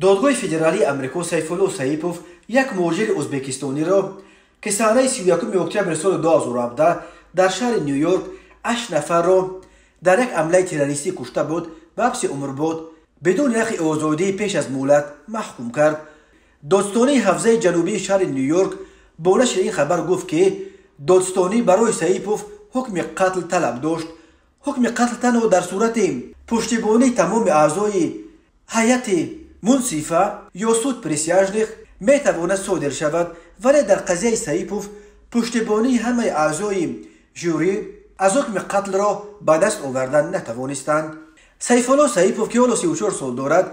Додгоҳи федералии Амрико Сайфулло Саипов, як муҳоҷири ӯзбекистониро, ки санаи 31 октябри соли 2017 дар шаҳри Ню-Йорк 8 нафарро дар як ҳамлаи террористӣ кушта буд, ба ҳабси умрбод бидуни ҳаққи озодии пеш аз муҳлат маҳкум кард. Додстонии ҳавзаи ҷанубии шаҳри Ню-Йорк бо нашри ин хабар гуфт, ки додстонӣ барои Саипов ҳукми қатл талаб дошт. Ҳукми қатл танҳо дар сурати пуштибонии тамоми аъзои ҳайати мунсифа ё суд присяжных метавонад содир шавад, вале дар қазияи Саипов пуштибонии ҳамаи аъзои жюрӣ аз ҳукми қатлро ба даст овардан натавонистанд. Сайфулло Саипов, ки ҳоло 34 сол дорад,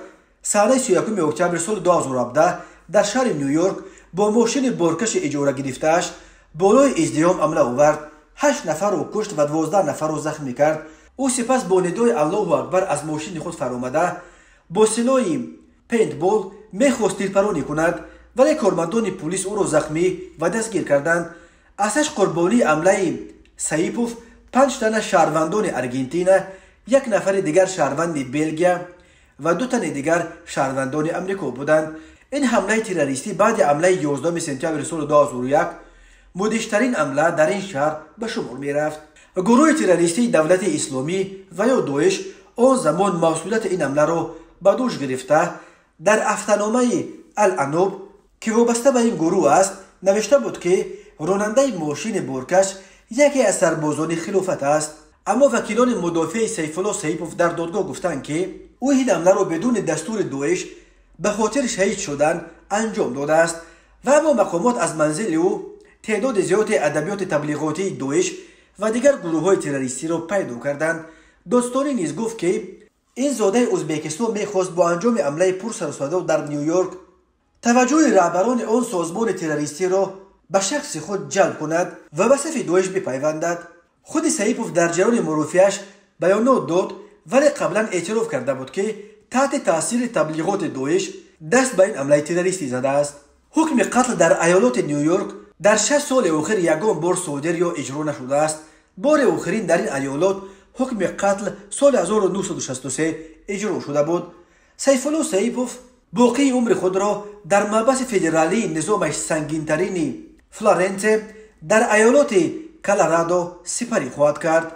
санаи 31 октябри соли 2017 дар шаҳри Ню-Йорк бо мошини боркаши иҷора гирифтааш болои издиҳом ҳамла овард, 8 нафарро кушт ва 12 нафарро захмӣ кард. Ӯ сипас бо нидои Аллоҳу акбар аз мошини худ фаромада бо силоҳи пейнтбол мехост тирпаронӣ кунад, вале кормандони пулис ӯро захмӣ ва дастгир карданд. Аз ҳашт қурбонии ҳамлаи Саипов 5 тана шаҳрвандони Аргентина, як нафари дигар шаҳрванди Белгия ва 2 тани дигар шаҳрвандони Амрико буданд. Ин ҳамлаи террористӣ баъди ҳамлаи 11 сентябри соли 2001 мудҳиштарин ҳамла дар ин шаҳр ба шумор мерафт. Гурӯҳи террористии Давлати Исломӣ ва ё Доиш он замон масъулияти ин ҳамларо ба дӯш гирифта, дар ҳафтаномаи Ал-Аноб, ки вобаста ба ин гурӯҳ аст, навишта буд, ки ронандаи мошини боркаш яке аз сарбозони хилофат аст. Аммо вакилони мудофиаи Сайфулло Саипов дар додгоҳ гуфтанд, ки ӯ ин ҳамларо бидуни дастури Доиш ба хотири шаҳид шудан анҷом додааст. Ва аммо мақомот аз манзили ӯ теъдоди зиёди адабиёти таблиғотии Доиш ва дигар гурӯҳҳои террористиро пайдо карданд. Додстонӣ низ гуфт, ки ин зодаи Ӯзбекистон мехост бо анҷоми ҳамлаи пурсарусадо дар Ню-Йорк таваҷҷӯҳи раҳбарони он созмони террористиро ба шахси худ ҷалб кунад ва ба сафи Доиш бипайвандад. Худи Саипов дар ҷараёни мурофиааш баёнот дод, вале қаблан эътироф карда буд, ки таҳти таъсири таблиғоти Доиш даст ба ин ҳамлаи террористӣ задааст. Ҳукми қатл дар аёлоти Ню-Йорк дар 6 соли охир ягон бор содир ё иҷро нашудааст. Бори охирин дар ин аёлот ҳукми қатл соли 1963 иҷро шуда буд. Сайфулло Саипов боқии умри худро дар маҳбаси федералии низомаш сангинтарини Флоренсе дар аёлоти Колорадо сипарӣ хоҳад кард.